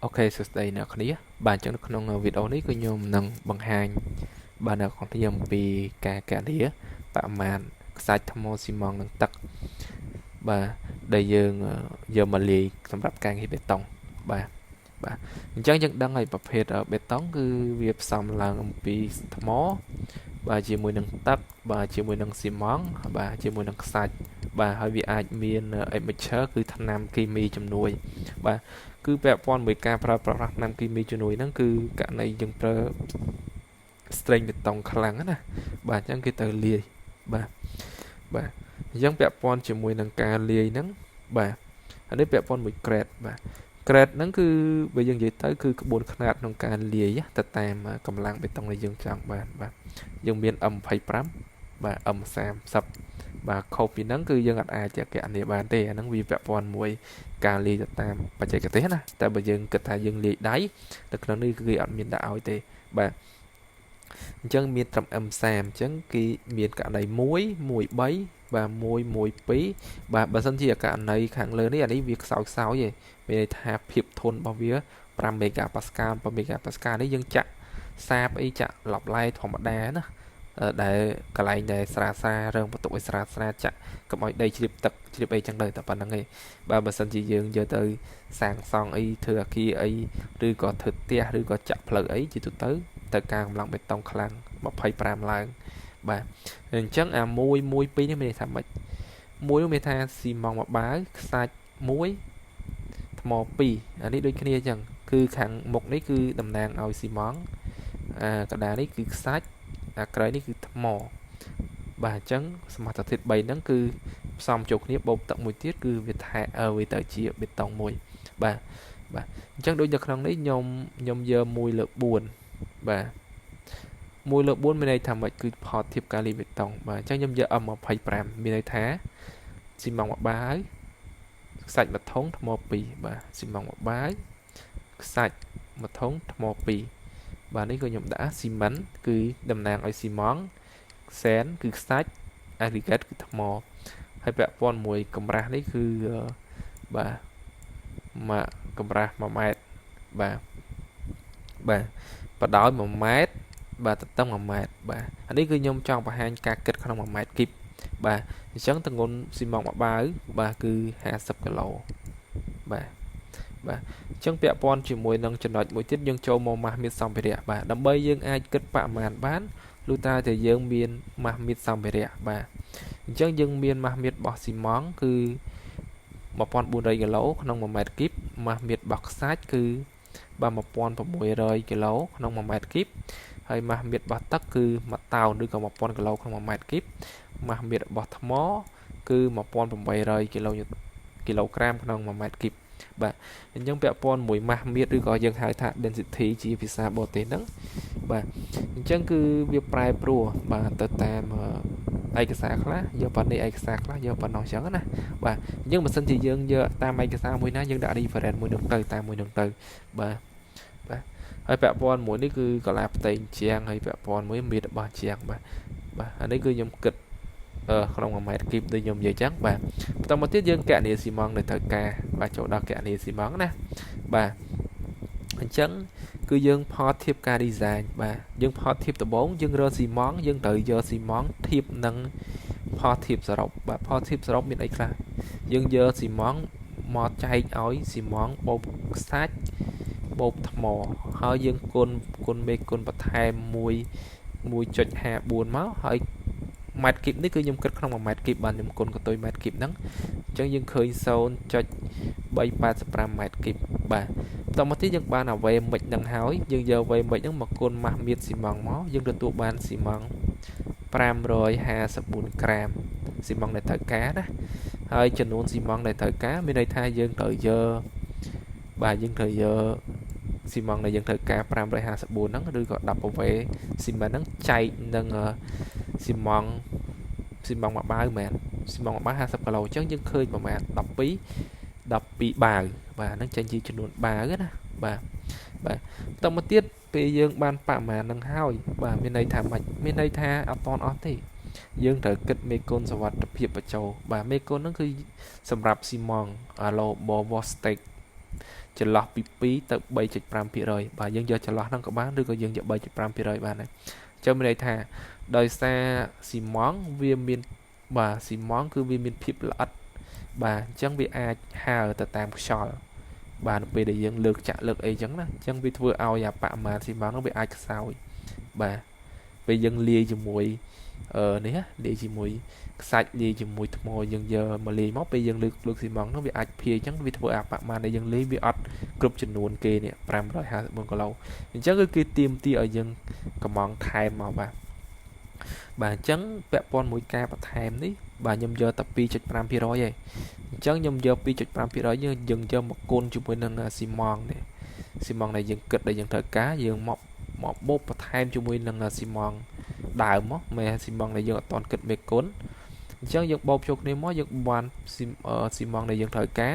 OK សួស្តីអ្នកគ្នាបាទអញ្ចឹងនៅក្នុងវីដេអូនេះគឺខ្ញុំនឹងបង្ហាញបាទអ្នកគ្នាអំពីការគណនាបរិមាណខ្សាច់ថ្មស៊ីម៉ងតនិងទឹកបាទដែលយើងយកមកលាយសម្រាប់ការងារបេតុងបាទបាទអញ្ចឹងយើងដឹងហើយប្រភេទបេតុងគឺវាផ្សំឡើងអំពីថ្មបាទជាមួយនឹងទឹកបាទជាមួយនឹងស៊ីម៉ងតបាទជាមួយនឹងខ្សាច់បាទហើយវាអាចមាន admixture គឺថ្នាំគីមីជំនួយបាទគឺពាក់ព័ន្ធមួយការប្រើប្រាស់ថ្នាំគីមីជំនួយហ្នឹងគឺករណីយើងប្រើ strength បេតុងខ្លាំងណាបាទអញ្ចឹងគេទៅលាយបាទបាទអញ្ចឹងពាក់ព័ន្ធជាមួយនឹងការលាយហ្នឹងបាទអានេះពាក់ព័ន្ធមួយ grade បាទ grade ហ្នឹងគឺបើយើងនិយាយទៅគឺក្បួនខ្នាតក្នុងការលាយទៅតាមកម្លាំងបេតុងដែលយើងចង់បានបាទយើងមាន M25 បាទ M30 បាទខុសពីហ្នឹងគឺយើងអាចគណនាបានទេអាហ្នឹងវាពាក់ព័ន្ធមួយការលាយទៅតាមបច្ចេកទេសណាតែបើយើងគិតថាយើងលាយដៃនៅក្នុងនេះគឺគេអត់មានដាក់ឲ្យទេបាទអញ្ចឹងមានត្រឹម M30 អញ្ចឹងគេមានករណី1 1 3បាទ1 1 2បាទបើសិនជាករណីខាងលើនេះអានេះវាខ្សោយខ្សោយឯងមានន័យថាភាពធន់របស់វា5 megapascal 7 megapascal នេះយើងចាក់សាបអីចាក់ឡប់ឡែធម្មតាណាដែលកន្លែងដែលស្រាស្រារងបន្ទុកឲ្យស្រាស្រាចាក់កុំឲ្យដីជ្រាបទឹកជ្រាបអីចឹងទៅតែប៉ុណ្្នឹងឯងបាទបើសិនជាយើងយកទៅសាងសង់អីធ្វើអាគារអីឬក៏ធ្វើផ្ទះឬក៏ចាក់ផ្លូវអីជាទូទៅត្រូវការកម្លាំងបេតុងខ្លាំង25ឡើងបាទអញ្ចឹងអា1 1 2នេះមានន័យថាម៉េចមួយនោះមានថាស៊ីម៉ងមួយបាវខ្សាច់1ថ្ម2អានេះដូចគ្នាអញ្ចឹងគឺខាងមុខនេះគឺតំណាងឲ្យស៊ីម៉ងអាកដានេះគឺខ្សាច់អាក្រោយនេះគឺថ្មបាទអញ្ចឹងសមាសធាតុ3ហ្នឹងគឺផ្សំចូលគ្នាបូកទឹកមួយទៀតគឺវាថែវាទៅជាបេតុងមួយបាទបាទអញ្ចឹងដូចនៅក្នុងនេះខ្ញុំយក1លើ4បាទ1លើ4មានន័យថាម៉េចគឺផលធៀបការលាយបេតុងបាទអញ្ចឹងខ្ញុំយក M25 មានន័យថាស៊ីម៉ងមួយបាវខ្សាច់មួយធុងថ្ម2បាទស៊ីម៉ងមួយបាវខ្សាច់មួយធុងថ្ម2បាទនេះក៏ខ្ញុំដាក់ស៊ីមិនគឺតំណាងឲ្យស៊ីម៉ង sand គឺខ្សាច់ aggregate គឺថ្មហើយពាក់ព័ន្ធមួយកម្រាស់នេះគឺបាទមកកម្រាស់1ម៉ែត្របាទបាទបដោយ1ម៉ែត្របាទទទឹង1ម៉ែត្របាទអានេះគឺខ្ញុំចង់បង្ហាញការគិតក្នុង1ម៉ែត្រគីបបាទអញ្ចឹងទម្ងន់ស៊ីម៉ងមួយបាវបាទគឺ50គីឡូបាទបាទអញ្ចឹងពាក់ព័ន្ធជាមួយនឹងចំណុចមួយទៀតយើងចូលមកម៉ាស់មាត្រសម្ភារៈបាទដើម្បីយើងអាចគិតបរិមាណបានលុះត្រាតែយើងមានម៉ាស់មាត្រសម្ភារៈបាទអញ្ចឹងយើងមានម៉ាស់មាត្ររបស់ស៊ីម៉ងគឺ1400គីឡូក្នុង1ម៉ែត្រគីបម៉ាស់មាត្ររបស់ខ្សាច់គឺបាទ1600គីឡូក្នុង1ម៉ែត្រគីបហើយម៉ាស់មាត្ររបស់ទឹកគឺ1តោនឬក៏1000គីឡូក្នុង1ម៉ែត្រគីបម៉ាស់មាត្ររបស់ថ្មគឺ1800គីឡូក្រាមក្នុង1ម៉ែត្រគីបបាទអញ្ចឹងពាក់ព័ន្ធមួយម៉ាស់មាត្រឬក៏យើងហៅថា density ជាភាសាបរទេសហ្នឹងបាទអញ្ចឹងគឺវាប្រែប្រួលបាទទៅតាមឯកសារខ្លះយកប៉ុណ្នេះឯកសារខ្លះយកប៉ុណ្ណោះអញ្ចឹងណាបាទអញ្ចឹងបើសិនជាយើងយកតាមឯកសារមួយណាយើងដាក់ reference មួយនឹងទៅតាមមួយនឹងទៅបាទបាទហើយពាក់ព័ន្ធមួយនេះគឺកលាផ្ទៃជាងហើយពាក់ព័ន្ធមួយមាត្ររបស់ជាងបាទបាទអានេះគឺខ្ញុំគិតក្នុង1ម៉ែត្រគីបដូចខ្ញុំនិយាយចឹងបាទបន្តមកទៀតយើងគណនាស៊ីម៉ងនៅត្រូវការបាទចូលដល់គណនាស៊ីម៉ងណាបាទអញ្ចឹងគឺយើងផលធៀបការ design បាទយើងផលធៀបដំបូងយើងរកស៊ីម៉ងយើងត្រូវយកស៊ីម៉ងធៀបនឹងផលធៀបសរុបបាទផលធៀបសរុបមានអីខ្លះយើងយកស៊ីម៉ងមកចែកឲ្យស៊ីម៉ងបូកខ្សាច់បូកថ្មហើយយើងគុណគុណមេគុណបន្ថែម1 1.54មកហើយម៉ែត្រគីបនេះគឺខ្ញុំគិតក្នុង1ម៉ែត្រគីបបានខ្ញុំគុណកតុយម៉ែត្រគីបហ្នឹងអញ្ចឹងយើងឃើញ0.385ម៉ែត្រគីបបាទបន្តមកទៀតយើងបានអា V mix ហ្នឹងហើយយើងយក V mix ហ្នឹងមកគុណម៉ាស់មាត្រស៊ីម៉ងមកយើងទទួលបានស៊ីម៉ង554ក្រាមស៊ីម៉ងដែលត្រូវការណាហើយចំនួនស៊ីម៉ងដែលត្រូវការមានន័យថាយើងត្រូវយកបាទយើងត្រូវយកស៊ីម៉ងដែលយើងត្រូវការ554ហ្នឹងឬក៏10 V ស៊ីម៉ងហ្នឹងចែកនឹងស៊ីម៉ងស៊ីម៉ងមួយបាវមែនស៊ីម៉ងមួយបាវ50គីឡូអញ្ចឹងយើងឃើញប្រហែល12 12បាវបាទហ្នឹងចេញជាចំនួនបាវណាបាទបាទបន្តមកទៀតពេលយើងបានបរិមាណនឹងហើយបាទមានន័យថាម៉េចមានន័យថាអត់តន់អស់ទេយើងត្រូវគិតមេគុណសវត្ថភាពបញ្ចូលបាទមេគុណហ្នឹងគឺសម្រាប់ស៊ីម៉ង allowable wastage ចន្លោះពី2ទៅ3.5%បាទយើងយកចន្លោះហ្នឹងក៏បានឬក៏យើងយក3.5%បានដែរអញ្ចឹងមានន័យថាដោយសារស៊ីម៉ង់វាមានបាទស៊ីម៉ង់គឺវាមានភាពល្អិតបាទអញ្ចឹងវាអាចហើរទៅតាមខ្យល់បាទនៅពេលដែលយើងលើកចាក់លើកអីចឹងណាអញ្ចឹងវាធ្វើឲ្យអាបរិមាណស៊ីម៉ង់នោះវាអាចខ្សោយបាទពេលយើងលាយជាមួយអឺនេះលាយជាមួយខ្សាច់លាយជាមួយថ្មយើងយកមកលាយមកពេលយើងលើកលើកស៊ីម៉ង់នោះវាអាចភាយអញ្ចឹងវាធ្វើឲ្យបរិមាណដែលយើងលាយវាអត់គ្រប់ចំនួនគេនេះ554គីឡូអញ្ចឹងគឺគេទាមទារឲ្យយើងកំងថែមមកបាទបាទអញ្ចឹងពាក់ព័ន្ធមួយការបន្ថែមនេះបាទខ្ញុំយកតែ2.5%ឯងអញ្ចឹងខ្ញុំយក2.5%យើងយើងយកមកគុណជាមួយនឹងស៊ីម៉ង់នេះស៊ីម៉ង់ដែលយើងគិតដែលយើងត្រូវការយើងមកមកបូកបន្ថែមជាមួយនឹងស៊ីម៉ង់ដើមមកមែស៊ីម៉ង់ដែលយើងអត់ទាន់គិតមេគុណអញ្ចឹងយើងបូកចូលគ្នាមកយើងបានស៊ីម៉ង់ដែលយើងត្រូវការ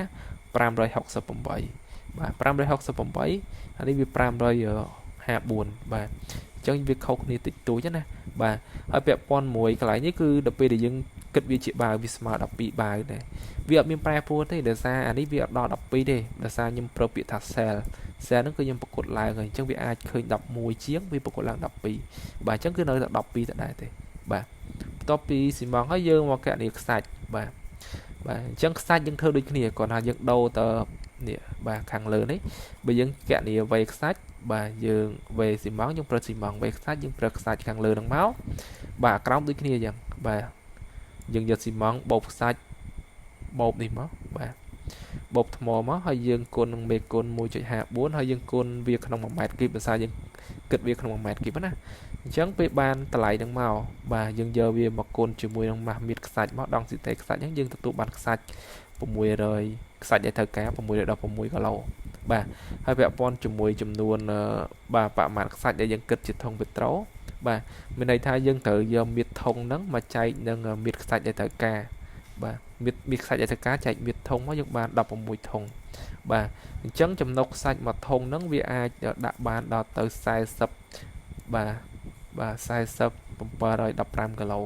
568បាទ568អានេះវា554បាទអញ្ចឹងវាខុសគ្នាតិចតួចណាបាទហើយពាក់ព័ន្ធមួយកន្លែងនេះគឺដល់ពេលដែលយើងគិតវាជាបាវវាស្មើ12បាវដែរវាអត់មានប្រែប្រួលទេដោយសារអានេះវាអត់ដល់12ទេដោយសារខ្ញុំប្រើពាក្យថា cell cell ហ្នឹងគឺខ្ញុំប្រកួតឡើងហើយអញ្ចឹងវាអាចឃើញ11ជាងវាប្រកួតឡើង12បាទអញ្ចឹងគឺនៅតែ12ដដែលទេបាទបន្ទាប់ពីស៊ីម៉ងហើយយើងមកកណនីខ្សាច់បាទបាទអញ្ចឹងខ្សាច់យើងធ្វើដូចគ្នាគ្រាន់តែយើងដូរទៅនេះបាទខាងលើនេះបើយើងកណនីវេខ្សាច់បាទយើងវេស៊ីម៉ងយើងប្រើស៊ីម៉ងវេខ្សាច់យើងប្រើខ្សាច់ខាងលើហ្នឹងមកបាទក្រោមដូចគ្នាអញ្ចឹងបាទយើងយកស៊ីម៉ងបូកខ្សាច់បូកនេះមកបាទបូកថ្មមកហើយយើងគុណនឹងមេគុណ1.54ហើយយើងគុណវាក្នុង1ម៉ែត្រគីបភាសាយើងគិតវាក្នុង1ម៉ែត្រគីបណាអញ្ចឹងពេលបានតម្លៃនឹងមកបាទយើងយកវាមកគុណជាមួយនឹងម៉ាស់មៀតខ្សាច់មកដងស៊ីតេខ្សាច់ហ្នឹងយើងទទួលបានខ្សាច់600ខ្សាច់ដែលត្រូវការ616គីឡូបាទហើយពាក់ព័ន្ធជាមួយចំនួនបាទបរិមាណខ្សាច់ដែលយើងគិតជាធុងពេត្រូបាទមានន័យថាយើងត្រូវយកមៀតធុងហ្នឹងមកចែកនឹងមៀតខ្សាច់ដែលត្រូវការបាទមៀតមៀតខ្សាច់ដែលត្រូវការចែកមៀតធុងមកយើងបាន16ធុងបាទអញ្ចឹងចំណុកខ្សាច់មួយធុងហ្នឹងវាអាចដាក់បានដល់ទៅ40បាទបាទ40 715គីឡូ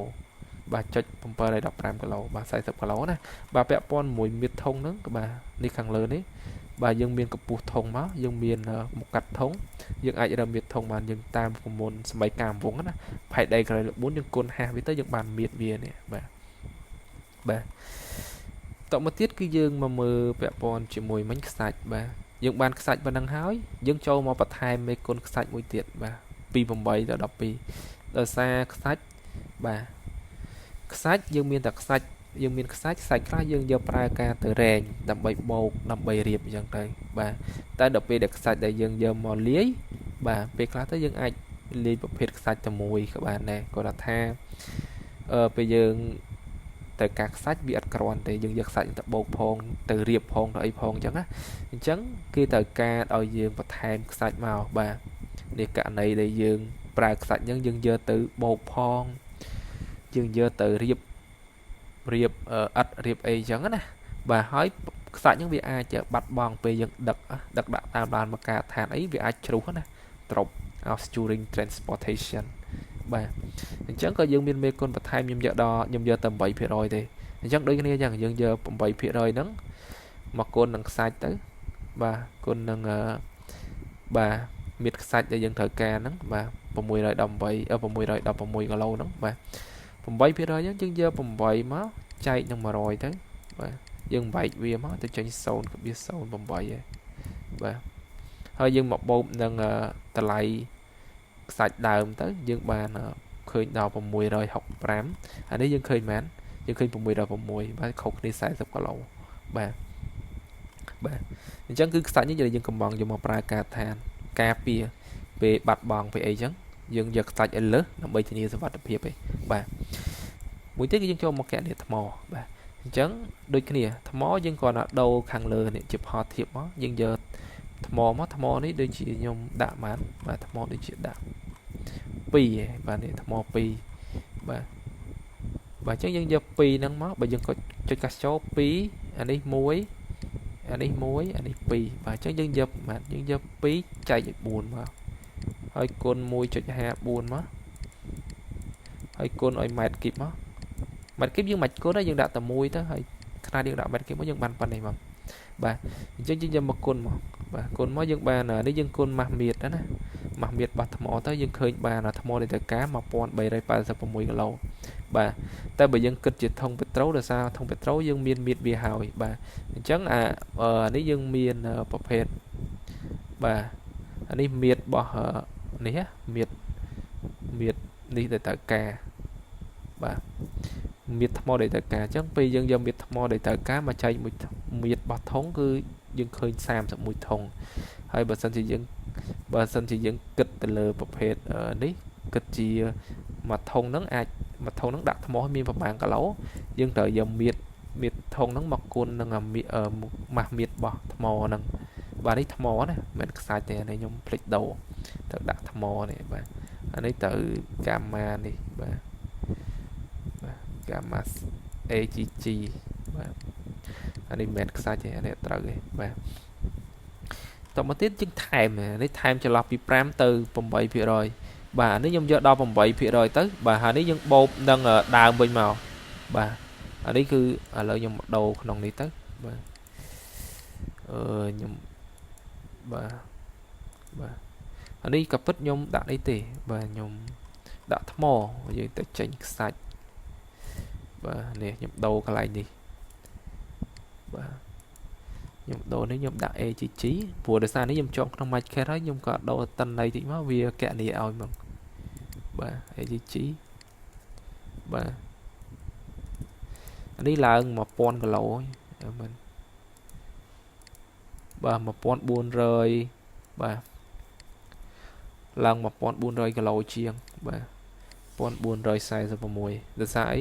បាទចុច715គីឡូបាទ40គីឡូណាបាទពាក់ព័ន្ធមួយមៀតធុងហ្នឹងបាទនេះខាងលើនេះបាទយើងមានកម្ពស់ធុងមកយើងមានមុខកាត់ធុងយើងអាចរកមៀតធុងបានយើងតាមប្រមូលសម័យកាមវងណាផែកដីក្រោយ4យើងគុណហាស់វាទៅយើងបានមៀតវានេះបាទបាទតមកទៀតគឺយើងមកមើលពាក់ព័ន្ធជាមួយមិញខ្សាច់បាទយើងបានខ្សាច់ប៉ុណ្ណឹងហើយយើងចូលមកបន្ថែមមេគុណខ្សាច់មួយទៀតបាទពី8ដល់12ដោយសារខ្សាច់បាទខ្សាច់យើងមានតែខ្សាច់យើងមានខ្សាច់ខ្សាច់ខ្លះយើងយកប្រើការទៅរែងដើម្បីបោកដើម្បីរៀបអញ្ចឹងទៅបាទតែដល់ពេលដែលខ្សាច់ដែលយើងយកមកលាយបាទពេលខ្លះទៅយើងអាចលាយប្រភេទខ្សាច់តែមួយក៏បានដែរគាត់ថាអឺពេលយើងត្រូវការខ្សាច់វាអត់គ្រាន់ទេយើងយកខ្សាច់ទៅបោកផងទៅរៀបផងទៅអីផងអញ្ចឹងណាអញ្ចឹងគេត្រូវការឲ្យយើងបន្ថែមខ្សាច់មកបាទនេះករណីដែលយើងប្រើខ្សាច់អញ្ចឹងយើងយកទៅបោកផងយើងយកទៅរៀបរៀបអិតរៀបអីអញ្ចឹងណាបាទហើយខ្សាច់ហ្នឹងវាអាចបាត់បង់ពេលយើងដឹកដឹកដាក់តាមឡានមកការដ្ឋានអីវាអាចជ្រុះណា drop off during transportation បាទអញ្ចឹងក៏យើងមានមេគុណបន្ថែមខ្ញុំយកដល់ខ្ញុំយកតែ8%ទេអញ្ចឹងដូចគ្នាអញ្ចឹងយើងយក8%ហ្នឹងមកគុណនឹងខ្សាច់ទៅបាទគុណនឹងបាទមៀតខ្សាច់ដែលយើងត្រូវការហ្នឹងបាទ618 616គីឡូហ្នឹងបាទ8%អញ្ចឹងយើងយក8មកចែកនឹង100ទៅបាទយើងបែកវាមកទៅចេញ0.08ឯងបាទហើយយើងមកបូកនឹងតម្លៃខ្សាច់ដើមទៅយើងបានឃើញដល់665អានេះយើងឃើញមែនយើងឃើញ616បាទខុសគ្នា40គីឡូបាទបាទអញ្ចឹងគឺខ្សាច់នេះយើងកំងយកមកប្រើការឋានការពារពេលបាត់បង់ពេលអីចឹងយើងយកខ្សាច់ឲ្យលើសដើម្បីធានាសុវត្ថិភាពឯងបាទមួយទៀតគឺយើងចូលមកកណនីថ្មបាទអញ្ចឹងដូចគ្នាថ្មយើងគ្រាន់តែដូរខាងលើនេះជាផលធៀបមកយើងយកថ្មមកថ្មនេះដូចជាខ្ញុំដាក់បានបាទថ្មដូចជាដាក់2ឯងបាទនេះថ្ម2បាទបាទអញ្ចឹងយើងយក2ហ្នឹងមកបើយើងក៏ចុចកាសចូល2អានេះ1អានេះ1អានេះ2បាទអញ្ចឹងយើងយកបាទយើងយក2ចែកឲ្យ4មកហើយគុណ1.54មកហើយគុណឲ្យម៉ែត្រគីបមកម៉ែត្រគីបយើងមិនគុណទេយើងដាក់តែ1ទៅហើយខ្នាតយើងដាក់ម៉ែត្រគីបមកយើងបានប៉ុណ្ណេះមក បាទអញ្ចឹងយើងយកមកគុណមកបាទគុណមកយើងបាននេះយើងគុណម៉ាស់មៀតណាម៉ាស់មៀតរបស់ថ្មទៅយើងឃើញបានថ្មដែលត្រូវការ1386គីឡូបាទតែបើយើងគិតជាធុងពេត្រូដោយសារធុងពេត្រូយើងមានមៀតវាហើយបាទអញ្ចឹងអានេះយើងមានប្រភេទបាទអានេះមៀតរបស់នេះមៀតមៀតនេះដែលត្រូវការបាទមៀតថ្មដែលត្រូវការអញ្ចឹងពេលយើងយកមៀតថ្មដែលត្រូវការមកចែកមួយមៀតរបស់ធុងគឺយើងឃើញ31ធុងហើយបើសិនជាយើងគិតទៅលើប្រភេទនេះគិតជាមួយធុងហ្នឹងអាចមួយធុងហ្នឹងដាក់ថ្មមានប្រមាណគីឡូយើងត្រូវយកមៀតមៀតធុងហ្នឹងមកគុណនឹងម៉ាស់មៀតរបស់ថ្មហ្នឹងបាទនេះថ្មណាមិនខ្សាច់ទេនេះខ្ញុំភ្លេចដូរត្រូវដាក់ថ្មនេះបាទអានេះត្រូវហ្គាម៉ានេះបាទបាទហ្គាម៉ា AGG បាទអានេះមិនមែនខ្សាច់ទេអានេះត្រូវទេបាទតមកទៀតយើងថែមនេះថែមចន្លោះពី5ទៅ8%បាទនេះខ្ញុំយកដល់8%ទៅបាទហើយនេះយើងបូកនឹងដើមវិញមកបាទអានេះគឺឥឡូវខ្ញុំដូរក្នុងនេះទៅបាទអឺខ្ញុំបាទបាទអានេះក៏ពិតខ្ញុំដាក់នេះទេបាទខ្ញុំដាក់ថ្មយើងទៅចេញខ្សាច់បាទនេះខ្ញុំដូរកន្លែងនេះបាទខ្ញុំដូរនេះខ្ញុំដាក់ AGG ព្រោះដោយសារនេះខ្ញុំជាប់ក្នុង Mathcad ហើយខ្ញុំក៏ដូរតិន័យតិចមកវាកណនីឲ្យមកបាទ AGG បាទអានេះឡើង1000គីឡូមិនបាទ1400បាទឡើង1400គីឡូជាងបាទ1446ដោយសារអី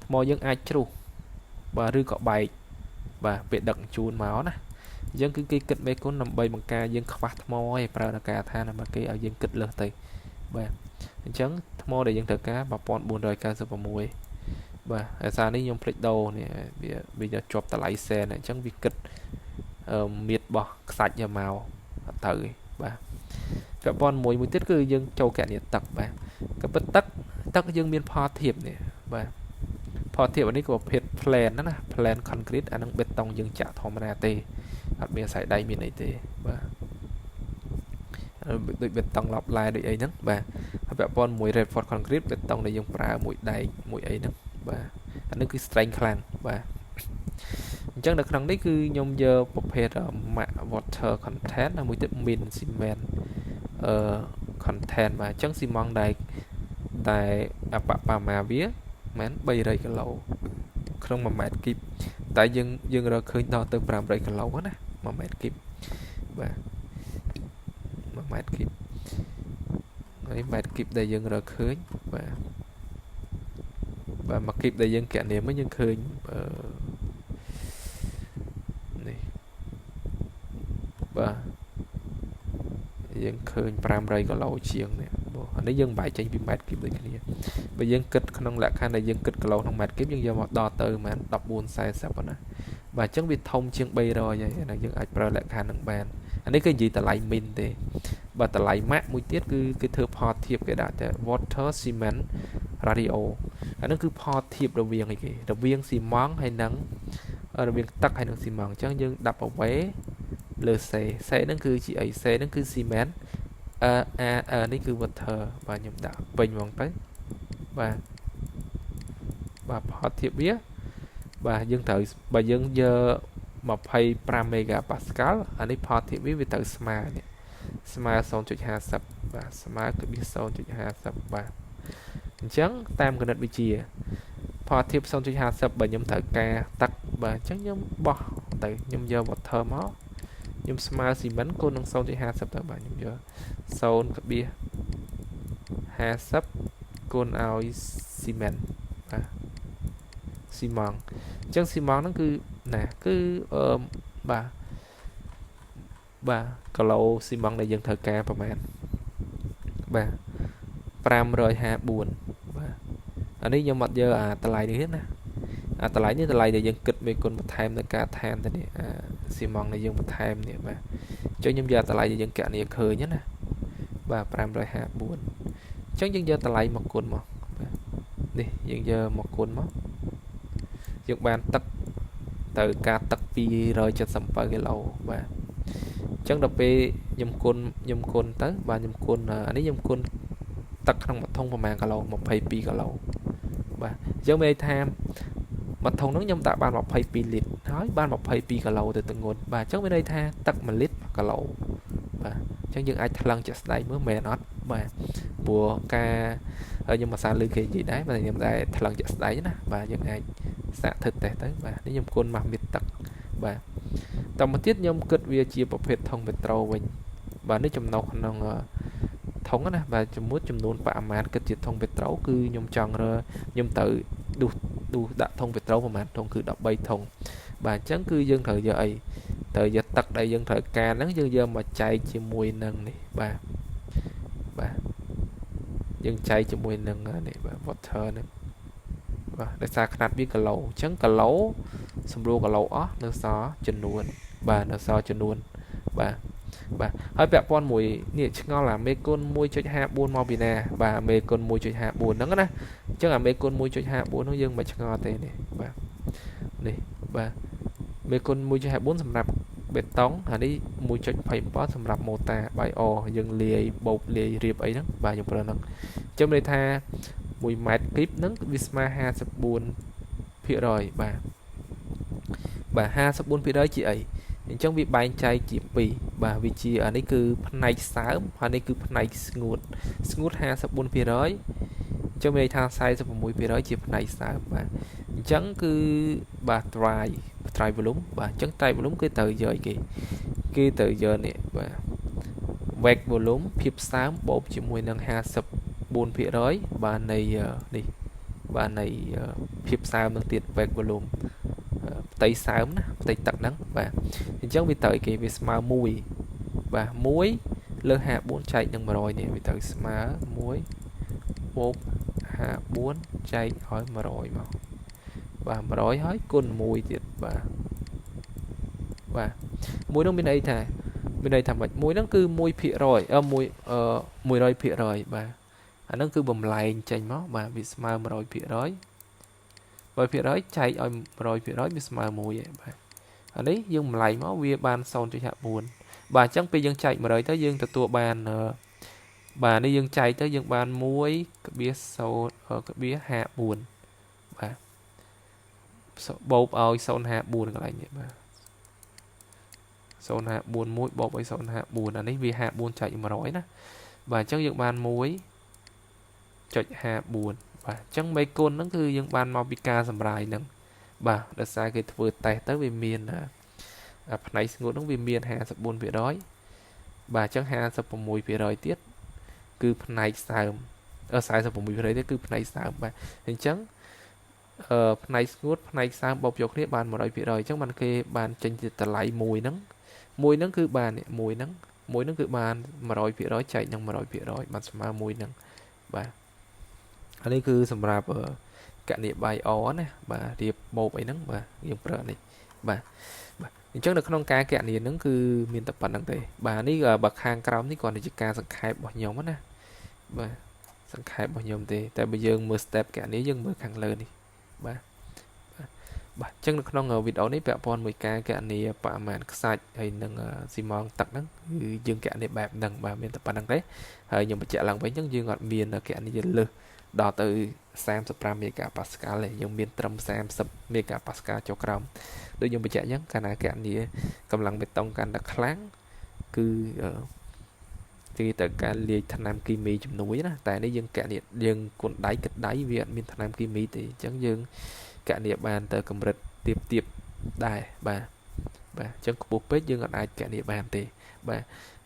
ថ្មយើងអាចជ្រុះបាទឬក៏បែកបាទពេលដឹកជូនមកណាអញ្ចឹងគឺគេគិតមេគុណដើម្បីបង្ការយើងខ្វះថ្មឯងប្រើដល់ការថាដើម្បីគេឲ្យយើងគិតលើសទៅបាទអញ្ចឹងថ្មដែលយើងត្រូវការ1496បាទអាសារនេះខ្ញុំភ្លេចដូរនេះវាវាជាប់តម្លៃសែនអញ្ចឹងវាគិតមៀតរបស់ខ្សាច់យកមកអត់ត្រូវទេបាទពាក់ព័ន្ធមួយមួយទៀតគឺយើងចូលកណនីទឹកបាទក៏ពិតទឹកទឹកយើងមានផលធៀបនេះបាទផលធៀបនេះក៏ប្រភេទ plain ណាណា plain concrete អានឹងបេតុងយើងចាក់ធម្មតាទេអត់មានខ្សែដៃមានអីទេបាទដូចបេតុងឡប់ឡែដូចអីហ្នឹងបាទហើយពាក់ព័ន្ធមួយ reinforced concrete បេតុងដែលយើងប្រើមួយដែកមួយអីហ្នឹងបាទអានេះគឺ strength ខ្លាំងបាទអញ្ចឹងនៅក្នុងនេះគឺខ្ញុំយកប្រភេទ max water content ហើយមួយទៀត min cement អឺ content បាទអញ្ចឹងស៊ីម៉ងដែលតែអបបមាវាមែន300គីឡូក្នុង1ម៉ែត្រគីបតែយើងយើងរកឃើញដល់ទៅ500គីឡូណា1ម៉ែត្រគីបបាទ1ម៉ែត្រគីបហើយម៉ែត្រគីបដែលយើងរកឃើញបាទបាទមួយគីបដែលយើងកណនាមកយើងឃើញអឺនេះបាទយើងឃើញ500គីឡូជាងនេះបងអានេះយើងបែកចេញពីម៉ែត្រគីបដូចគ្នាបើយើងគិតក្នុងលក្ខខណ្ឌដែលយើងគិតគីឡូក្នុងម៉ែត្រគីបយើងយកមកដល់ទៅប្រហែល1440ណាបាទអញ្ចឹងវាធំជាង300ហើយអាយើងអាចប្រើលក្ខខណ្ឌនឹងបានអានេះគឺនិយាយតម្លៃ min ទេបើតម្លៃ max មួយទៀតគឺគេធ្វើផលធៀបគេដាក់តែ water cement ratio អានឹងគឺផលធៀបរវាងអីគេរវាងស៊ីម៉ង់ហើយនឹងរវាងទឹកហើយនឹងស៊ីម៉ង់អញ្ចឹងយើងដាក់ប្រវេលើ C C ហ្នឹងគឺជាអី C ហ្នឹងគឺ cement អឺ A នេះគឺ water បាទខ្ញុំដាក់ពេញហ្មងទៅបាទបាទផលធៀបវាបាទយើងត្រូវបើយើងយក25 megapascal អានេះផលធៀបវាវាត្រូវស្មើនេះស្មើ0.50បាទស្មើគឺ0.50បាទអញ្ចឹងតាមគណិតវិទ្យាផលធៀប0.50បើខ្ញុំត្រូវការទឹកបាទអញ្ចឹងខ្ញុំបោះទៅខ្ញុំយក water មកខ្ញុំស្មើស៊ីមិនគុណនឹង0.50ទៅបាទខ្ញុំយក0.50គុណឲ្យស៊ីមិនបាទស៊ីម៉ង់អញ្ចឹងស៊ីម៉ង់ហ្នឹងគឺណាគឺអឺបាទបាទគីឡូស៊ីម៉ង់ដែលយើងត្រូវការប្រហែលបាទ554បាទអានេះខ្ញុំអត់យកអាតម្លៃនេះទេណាអាតម្លៃនេះតម្លៃដែលយើងគិតមេគុណបន្ថែមនៅការថែមទៅនេះអាស៊ីម៉ង់ដែលយើងបន្ថែមនេះបាទអញ្ចឹងខ្ញុំយកតម្លៃដែលយើងកណនីឃើញណាបាទ554អញ្ចឹងយើងយកតម្លៃមកគុណមកបាទនេះយើងយកមកគុណមកយើងបានទឹក ត្រូវការទឹក277គីឡូបាទអញ្ចឹងដល់ពេលខ្ញុំគុណខ្ញុំគុណទៅបាទខ្ញុំគុណអានេះខ្ញុំគុណទឹកក្នុងមួយធុងប្រហែលគីឡូ22គីឡូបាទអញ្ចឹងមានន័យថាមួយធុងហ្នឹងខ្ញុំដាក់បាន22លីត្រហើយបាន22គីឡូទៅទម្ងន់បាទអញ្ចឹងមានន័យថាទឹក1លីត្រ1គីឡូបាទអញ្ចឹងយើងអាចថ្លឹងជាក់ស្ដែងមើលមែនអត់បាទព្រោះការខ្ញុំអាសាលើគេនិយាយដែរបាទខ្ញុំដែរថ្លឹងជាក់ស្ដែងណាបាទយើងអាចសាកធ្វើតេស្តទៅបាទនេះខ្ញុំគុណម៉ាស់មីទឹកបាទតមកទៀតខ្ញុំគិតវាជាប្រភេទធុងពេត្រូវិញបាទនេះចំណុះក្នុងធុងណាបាទជាមួយចំនួនបរិមាណគិតជាធុងពេត្រូគឺខ្ញុំចង់រើខ្ញុំត្រូវឌុសឌុសដាក់ធុងពេត្រូប្រហែលធុងគឺ13ធុងបាទអញ្ចឹងគឺយើងត្រូវយកអីត្រូវយកទឹកដែលយើងត្រូវការហ្នឹងយើងយកមកចែកជាមួយនឹងនេះបាទបាទយើងចែកជាមួយនឹងនេះបាទ water ហ្នឹងបាទដោយសារខ្នាតវាគីឡូអញ្ចឹងគីឡូសម្រួលគីឡូអស់នៅសល់ចំនួនបាទនៅសល់ចំនួនបាទបាទហើយពាក់ព័ន្ធមួយនេះឆ្ងល់អាមេគុណ1.54មកពីណាបាទមេគុណ1.54ហ្នឹងណាអញ្ចឹងអាមេគុណ1.54ហ្នឹងយើងមិនឆ្ងល់ទេនេះបាទនេះបាទមេគុណ1.54សម្រាប់បេតុងអានេះ1.27សម្រាប់ម៉ូតាបាយអយើងលាយបូបលាយរៀបអីហ្នឹងបាទយើងប្រើហ្នឹងអញ្ចឹងមានន័យថា1ម៉ែត្រគីបហ្នឹងវាស្មើ54%បាទបាទ54%ជាអីអញ្ចឹងវាបែងចែកជា2បាទវាជាអានេះគឺផ្នែកសើមហើយនេះគឺផ្នែកស្ងួតស្ងួត54%អញ្ចឹងមានន័យថា46%ជាផ្នែកសើមបាទអញ្ចឹងគឺបាទ dry volume បាទអញ្ចឹង dry volume គឺត្រូវយកអីគេគេត្រូវយកនេះបាទ wet volume ភាពសើមបូកជាមួយនឹង54%បាទនៃនេះបាទនៃភាពសើមនឹងទៀត wet volume ផ្ទៃសើមណាផ្ទៃទឹកហ្នឹងបាទអញ្ចឹងវាត្រូវគេវាស្មើ1បាទ1លើ54ចែកនឹង100នេះវាត្រូវស្មើ1បូក54ចែកឲ្យ100មកបាទ100ហើយគុណ1ទៀតបាទបាទមួយនោះមានន័យថាមានន័យថាម៉េចមួយហ្នឹងគឺ1%អឺ1អឺ100%បាទអាហ្នឹងគឺបំលែងចេញមកបាទវាស្មើ100% 100%ចែកឲ្យ100%វាស្មើ1ឯងបាទអានេះយើងបំលែងមកវាបាន0.54បាទអញ្ចឹងពេលយើងចែក100ទៅយើងទទួលបានបាទនេះយើងចែកទៅយើងបាន1.0.54បាទបូកឲ្យ0.54កន្លែងនេះបាទ0.541បូកឲ្យ0.54អានេះវា54ចែក100ណាបាទអញ្ចឹងយើងបាន1.54បាទអញ្ចឹងមេគុណហ្នឹងគឺយើងបានមកពីការសម្រាយហ្នឹងបាទដោយសារគេធ្វើតេស្តទៅវាមានផ្នែកស្ងួតហ្នឹងវាមាន54%បាទអញ្ចឹង56%ទៀតគឺផ្នែកសើម46%ទៀតគឺផ្នែកសើមបាទអញ្ចឹងអឺផ្នែកស្ងួតផ្នែកសើមបូកយកគ្នាបាន100%អញ្ចឹងបានគេបានចេញជាតម្លៃមួយហ្នឹងមួយហ្នឹងគឺបានមួយហ្នឹងមួយហ្នឹងគឺបាន100%ចែកនឹង100%បានស្មើមួយហ្នឹងបាទអានេះគឺសម្រាប់កណនីបាយអណាបាទរៀបបូបអីហ្នឹងបាទយើងប្រើនេះបាទបាទអញ្ចឹងនៅក្នុងការកណនីហ្នឹងគឺមានតែប៉ុណ្្នឹងទេបាទនេះបើខាងក្រោមនេះគ្រាន់តែជាការសង្ខេបរបស់ខ្ញុំណាបាទសង្ខេបរបស់ខ្ញុំទេតែបើយើងមើល step កណនីយើងមើលខាងលើនេះបាទបាទអញ្ចឹងនៅក្នុងវីដេអូនេះពាក់ព័ន្ធមួយការកណនីបរិមាណខ្សាច់ហើយនឹងស៊ីម៉ងទឹកហ្នឹងគឺយើងកណនីបែបហ្នឹងបាទមានតែប៉ុណ្្នឹងទេហើយខ្ញុំបញ្ជាក់ឡើងវិញអញ្ចឹងយើងអត់មានកណនីលើសដល់ទៅ35មេហ្គាប៉ាស្កាល់ទេយើងមានត្រឹម30មេហ្គាប៉ាស្កាល់ចុះក្រោមដូចខ្ញុំបញ្ជាក់អញ្ចឹងកាលណាកណនីកម្លាំងបេតុងកាន់តែខ្លាំងគឺគេត្រូវការលាយថ្នាំគីមីជំនួយណាតែនេះយើងកណនីយើងគុណដៃគិតដៃវាអត់មានថ្នាំគីមីទេអញ្ចឹងយើងកណនីបានទៅកម្រិតទៀបទៀបដែរបាទបាទអញ្ចឹងខ្ពស់ពេកយើងអត់អាចកណនីបានទេបាទ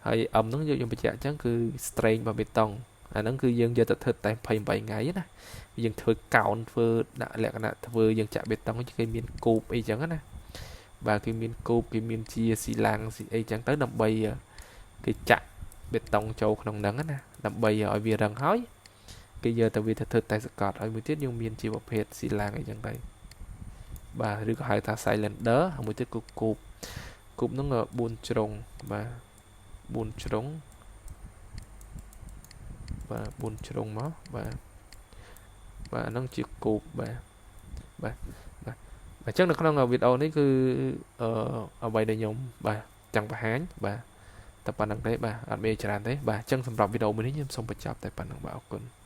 ហើយ M ហ្នឹងយកខ្ញុំបញ្ជាក់អញ្ចឹងគឺ strength របស់បេតុងអាហ្នឹងគឺយើងយកទៅធ្វើតែ28ថ្ងៃណាយើងធ្វើកោនធ្វើដាក់លក្ខណៈធ្វើយើងចាក់បេតុងគេមានគូបអីចឹងណាបាទគេមានគូបគេមានជាស៊ីឡាំងស៊ីអីចឹងទៅដើម្បីគេចាក់បេតុងចូលក្នុងហ្នឹងណាដើម្បីឲ្យវារឹងហើយគេយកទៅវាទៅធ្វើតេស្តសកត់ហើយមួយទៀតយើងមានជាប្រភេទស៊ីឡាំងអីចឹងទៅបាទឬក៏ហៅថា cylinder ហើយមួយទៀតគឺគូបគូបហ្នឹង4ជ្រុងបាទ4ជ្រុងបាទ4ជ្រុងមកបាទបាទហ្នឹងជាគូបបាទបាទបាទ អញ្ចឹងនៅក្នុងវីដេអូនេះគឺអឺអ្វីដែលខ្ញុំបាទចង់បង្ហាញបាទតែប៉ុណ្្នឹងទេបាទអត់មានច្រើនទេបាទអញ្ចឹងសម្រាប់វីដេអូមួយនេះខ្ញុំសូមបញ្ចប់តែប៉ុណ្្នឹងបាទអរគុណ។